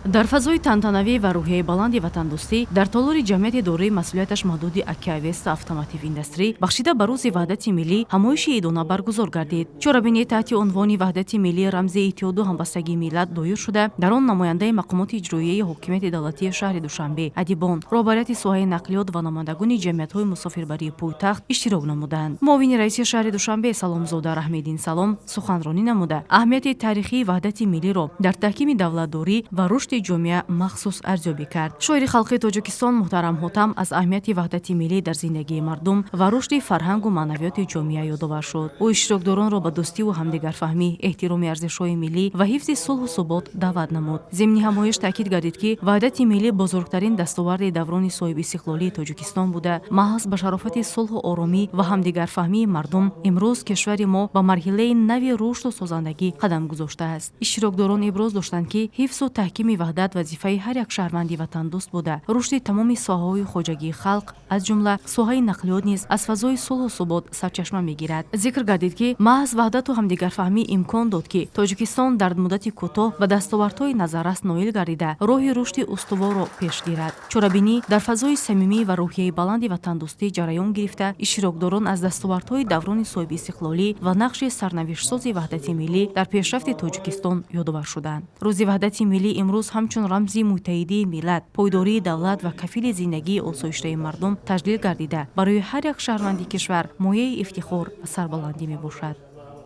Дар фазои тантанавӣ ва рӯҳияи баланди ватандӯстӣ дар толори ҷамъияти дорои масъулияташ маҳдуди «Акиавеста Автомотив Индастрӣ», бахшида ба Рӯзи Ваҳдати миллӣ, ҳамоиши идона баргузор гардид. Чорабинӣ таҳти унвони «Ваҳдати миллӣ: рамзи иттиҳоду ҳамбастагии миллат» доир шуда, дар он намояндаи мақомоти иҷроияи ҳокимияти давлатии шаҳри Душанбе, адибон, роҳбарияти соҳаи нақлиёт ва намояндагони ҷамъиятҳои мусофирбарии пойтахт иштирок намуданд. Муовини раиси шаҳри Душанбе Саломзода Раҳмиддин Салом суханронӣ намуда, аҳамияти таърихии ваҳдати миллиро дар таҳкими давлатдорӣ ва рушди ҷомеа махсус арзёбӣ кард. Шоири халқи Тоҷикистон муҳтарам Ҳотам аз аҳамияти ваҳдати миллӣ дар зиндагии мардум ва рушди фарҳангу маънавиёти ҷомеа ёдовар шуд. Ӯ иштирокдоронро ба дӯстиву ҳамдигарфаҳмӣ, эҳтироми арзишҳои миллӣ ва ҳифзи сулҳу субот даъват намуд. Зимни ҳамоиш таъкид гардид, ки ваҳдати миллӣ бузургтарин дастоварди даврони соҳибистиқлолии Тоҷикистон буда, маҳз ба шарофати сулҳу оромӣ ва ҳамдигарфаҳмии мардум имрӯз кишвари мо ба марҳилаи нави рушду созандагӣ қадам гузоштааст. Иштирокдорон иброз доштанд, ки ҳифзу таҳкими ваҳдат вазифаи ҳар як шаҳрванди ватандӯст буда, рушди тамоми соҳаҳои хоҷагии халқ, аз ҷумла соҳаи нақлиёт низ аз фазои сулҳу субот сарчашма мегирад. Зикр гардид, ки маҳз ваҳдату ҳамдигарфаҳмӣ имкон дод, ки Тоҷикистон дар муддати кӯтоҳ ба дастовардҳои назаррас ноил гардида, роҳи рушди устуворро пеш гирад. Чорабинӣ дар фазои самимӣ ва рӯҳияи баланди ватандӯстӣ ҷараён гирифта, иштирокдорон аз дастовардҳои даврони соҳибистиқлолӣ ва нақши сарнавиштсози ваҳдати миллӣ дар пешрафти Тоҷикистон ёдовар шуданд. Рӯзи Ваҳдати миллӣ имрӯз ҳамчун рамзи муттаҳидии миллат, пойдории давлат ва кафили зиндагии осоиштаи мардум таҷлил гардида, барои ҳар як шаҳрванди кишвар мояи ифтихор ва сарбаландӣ мебошад.